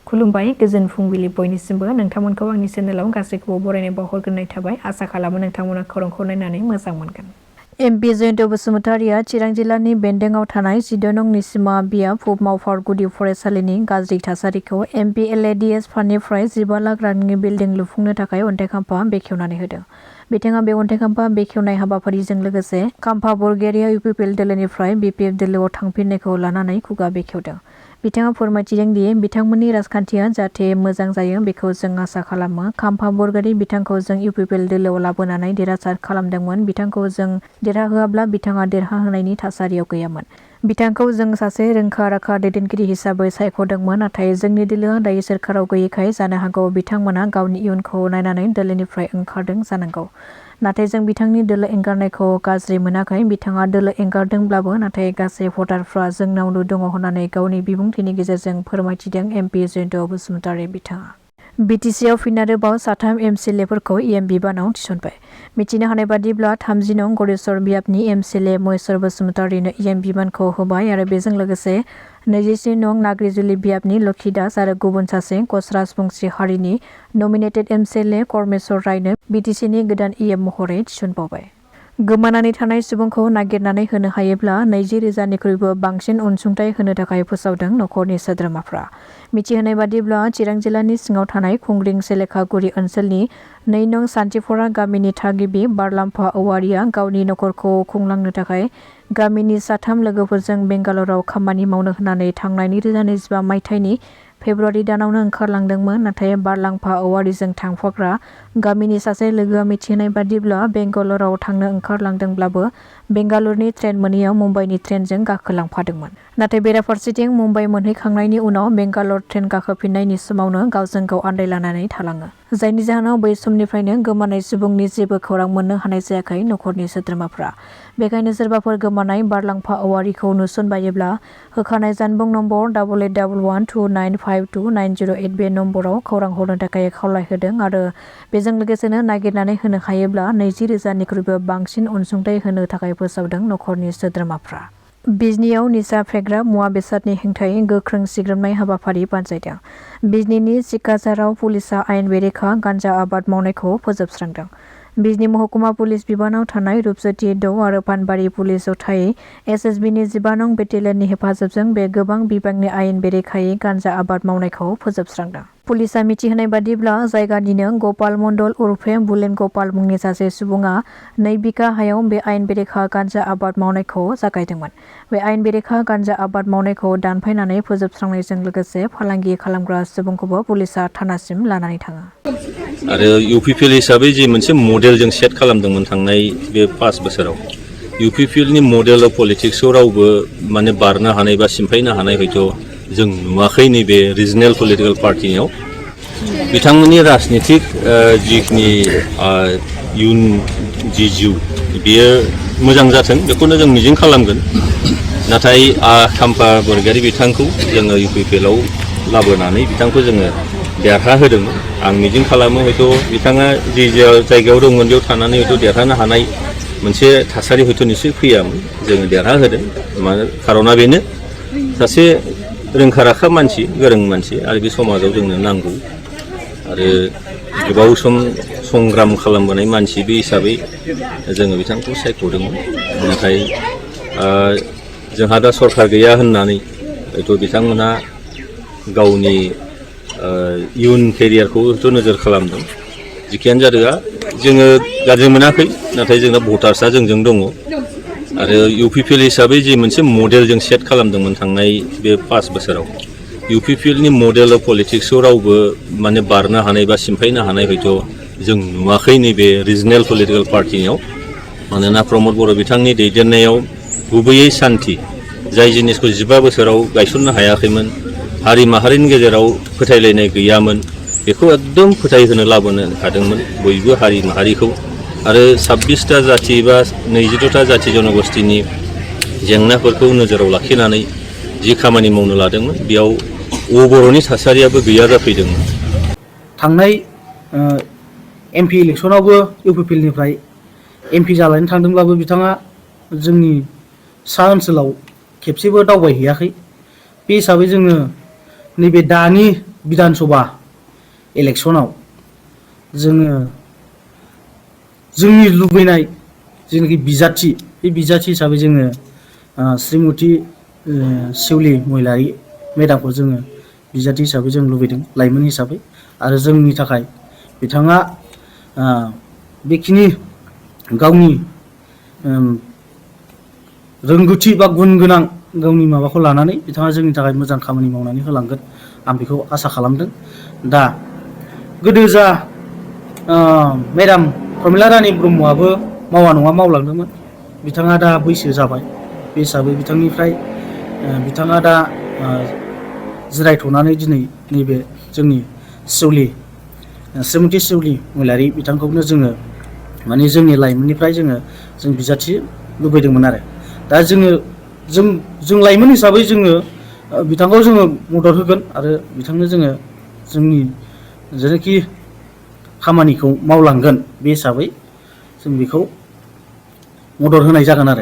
खुलुमबाय गोजोन फुंबिलि बयनिसिमबो नोंथांमोनखौ आंनि चेनेलाव गासैखौबो बरायनाय बावहरग्रोनाय थाबाय आसा खालामो नोंथांमोना खौरांखौ नायनानै मोजां मोनगोन। एमपि जयन्त बसुमतारिया चिरां जिल्लानि बेन्दोंआव थानाय 14 नं निसिमा बिया फुब मावफार गुदि फरायसालिनि गाज्रि थासारिखौ MPLADS फान्डनिफ्राय 15 लाख रांनि बिल्डिं लुफुंनो थाखाय अन्थाइ खाम्फा बेखेवनानै होदों। बिथाङा बे अन्थाइ खाम्फा बेखेवनाय हाबाफारिजों लोगोसे खाम्फा बरगयारिया UPPL दोलोनिफ्राय BPF दोलोआव थांफिननायखौ लानानै खुगा बेखेवदों। बिथाङा फोरमायथिदों दि बिथांमोननि राजखान्थिया जाहाथे मोजां जायो बेखौ जों आसा खालामो। खाम्फा बरगयारि बिथांखौ जों UPPL दोलोआव लाबोनानै देरहासार खालामदोंमोन। बिथांखौ जों देरहाहोआब्ला बिथाङा देरहाहोनायनि थासारियाव गैयामोन। बिथांखौ जों सासे रोंखा राखा दैदेनगिरि हिसाबै सायख'दोंमोन। नाथाय जोंनि दोलोआ दायो सोरखाराव गैयैखाय जानो हागौ बिथांमोना गावनि इयुनखौ नायनानै दोलोनिफ्राय ओंखारदों जानांगौ। नाथाय जों बिथांनि दोलो एंगारनायखौ गाज्रि मोनाखै। बिथाङा दोलो एंगारदोंब्लाबो नाथाय गासै भटारफ्रा जोंनावनो दङ होननानै गावनि बिबुंथिनि गेजेरजों फोरमायथिदों एमपि जयन्त बसुमतारि बिथाङा। BTCआव फिन आरोबाव 3 MCLAफोरखौ EM बिबानाव थिसनबाय। मिथिनो हानाय बादिब्ला 30 नं गरेस्वर बियाबनि MCLA महेश्वर बसुमतारिनो EM बिबानखौ होबाय आरो बेजों लोगोसे 23 नं नाग्रिजुलि बियाबनि लक्षी दास आरो गुबुन सासे कच राजबंशी हारिनि नमिनेटेड MCLA करमेश्वर रायनो BTCनि गोदान EM महरै थिसनबावबाय। गोमानानै थानाय सुबुंखौ नागिरनानै होनो हायोब्ला 20,000निख्रुइबो बांसिन अनसुंथाइ होनो थाखाय फोसावदों नखरनि सोद्रोमाफ्रा। मिथिहोनाय बादिब्ला चिरां जिल्लानि सिङाव थानाय खुंग्रिं सेलेखागुरि ओनसोलनि 2 नं सान्थिफरा गामिनि थागिबि बारलाम्फा औवारिया गावनि नखरखौ खुंलांनो थाखाय गामिनि 3 लोगोफोरजों बेंगालराव खामानि मावनो होननानै थांनाय 2025 मायथाइनि फेब्रुवारि दानावनो ओंखारलांदोंमोन। नाथाय बारलाम्फा औवारिजों थांफाग्रा गामिनि सासे लोगोआ मिथिहोनाय बादिब्ला बेंगालराव थांनो ओंखारलांदोंब्लाबो बेंगालुरुनि ट्रेन मोनैयाव मुम्बाइनि ट्रेनजों गाखोलांफादोंमोन। नाथाय बेराफारसेथिं मुम्बाइ मोनहैखांनायनि उनाव बेंगालर ट्रेन गाखोफिननायनि समावनो गावजों गाव आन्दायलायनानै थालाङो। जायनि जाहोनाव बै समनिफ्रायनो गोमानाय सुबुंनि जेबो खौरां मोननो हानाय जायाखै नखरनि सोद्रोमाफ्रा। बेखायनो सोरबाफोर गोमानाय बारलाम्फा औवारिखौ नुसनबायोब्ला होखानाय जानबुं नम्बर 8811295290 बे नम्बराव खौरां हरनो थाखाय खावलायहोदों आरो बेजों लोगोसेनो नागिरनानै होनो हायोब्ला 20,000निख्रुइबो बांसिन अनसुंथाइ होनो थाखाय फोसावदों नखरनि सोद्रोमाफ्रा। बिजनीआव निसा फेग्रा मुवा बेसादनि हेंथायै गोख्रों सिग्रोमनाय हाबाफारि बानजायदों। बिजनीनि सिकाजाराव पुलिसआ आयेन बेरेखा गान्जा आबाद मावनायखौ फोजोबस्रांदों। बिजनी महकुमा पुलिस बिबानाव थानाय रुपज्योति 6 आरो पानबारि पुलिस जथायै SSBनि 15 नं बेटेलियननि हेफाजाबजों बे गोबां बिबांनि आयेन बेरेखायै गान्जा आबाद मावनायखौ फोजोबस्रांदों। पुलिसआ मिथिहोनाय बादिब्ला जायगानिनो गपाल मण्डल उर्फे बुलेन गपाल मुंनि सासे सुबुङा 2 बिघा हायाव बे आयेन बेरेखा गान्जा आबाद मावनायखौ जागायदोंमोन। बे आयेन बेरेखा गान्जा आबाद मावनायखौ दानफायनानै फोजोबस्रांनायजों लोगोसे फालांगि खालामग्रा सुबुंखौबो पुलिसआ थानासिम लानानै थाङो। आरो UPPL हिसाबै जे मोनसे मडेल जों सेट खालामदोंमोन थांनाय बे 5 बोसोराव UPPLनि मडेल अफ पलिटिक्सआव रावबो माने बारनो हानाय बा सिमफायनो हानाय हयथ' जों नुवाखै नैबे रिजनेल पलिटिकल पार्टिनियाव। बिथांमोननि राजनितिक जिखिनि इयुन जि जिउ बेयो मोजां जाथों बेखौनो जों मिजिं खालामगोन। नाथाय खाम्फा बरगयारि बिथांखौ जोङो UPPLआव लाबोनानै बिथांखौ जोङो देरहाहोदोंमोन। आं मिजिं खालामो हयथ' बिथाङा जि जायगायाव दंमोन बेयाव थानानै हयथ' देरहानो हानाय मोनसे थासारि हयथ' निश्चय फैयामोन। जोङो देरहाहोदों खार'ना बेनो सासे रोंखा राखा मानसि गोरों मानसि आरो बे समाजाव जोंनो नांगौ आरो गोबाव सम संग्राम खालामबोनाय मानसि बे हिसाबै जोङो बिथांखौ सायख'दोंमोन। नाथाय जोंहा दा सरकार गैया होननानै हयथ' बिथांमोना गावनि इयुन केरियारखौ हयथ' नोजोर खालामदों। जिखियानो जादोआ जोङो गाज्रि मोनाखै नाथाय जोंना भटार्सआ जोंजों दङ आरो UPPL हिसाबै जे मोनसे मडेल जों सेट खालामदोंमोन थांनाय बे 5 बोसोराव UPPLनि मडेल अफ पलिटिक्सआव रावबो माने बारनो हानाय बा सिमफायनो हानाय हयथ' जों नुवाखै नैबे रिजनेल पलिटिकल पार्टिनियाव। मानोना प्रमद बर' बिथांनि दैदेननायाव गुबैयै सान्थि जाय जिनिसखौ 15 बोसोराव गायसननो हायाखैमोन हारि माहारिनि गेजेराव फोथायलायनाय गैयामोन बेखौ एकदम फोथायहोनो लाबोनो हादोंमोन बयबो हारि माहारिखौ आरो 26टा जाथि बा 22टा जाथि जनगोष्ठीनि जेंनाफोरखौ नोजोराव लाखिनानै जि खामानि मावनो लादोंमोन बेयाव बर'नि थासारियाबो गैया जाफैदोंमोन। थांनाय MP इलेक्सनावबो UPPLनिफ्राय MP जालायनो थांदोंब्लाबो बिथाङा जोंनि सा ओनसोलाव खेबसेबो दावबायहैयाखै। बे हिसाबै जोङो नैबे दानि बिधान सभा इलेक्सनाव जोङो जोंनि लुबैनाय जेनाखि बिजाथि बे बिजाथि हिसाबै जोङो श्रीमती शिवली महिलारी मेडामखौ जोङो बिजाथि हिसाबै जों लुबैदों लाइमोन हिसाबै आरो जोंनि थाखाय बिथाङा बेखिनि गावनि रोंगौथि बा गुन गोनां गावनि माबाखौ लानानै बिथाङा जोंनि थाखाय मोजां खामानि मावनानै होलांगोन आं बेखौ आसा खालामदों। दा गोदो जा मेडाम प्रमिला रानी ब्रह्मआबो मावा नङा मावलांदोंमोन। बिथाङा दा बैसो जाबाय बे हिसाबै बिथांनिफ्राय बिथाङा दा जिरायथ'नानै दिनै नैबे जोंनि श्रीमती शिवली महिलारी बिथांखौनो जोङो माने जोंनि लाइमोननिफ्राय जों बिजाथि लुबैदोंमोन आरो दा जों लाइमोन हिसाबै जोङो बिथांखौ जोङो मदद होगोन आरो बिथांनो जोङो जोंनि जेनाखि खामानिखौ मावलांगोन बे हिसाबै जों बेखौ मदद होनाय जागोन आरो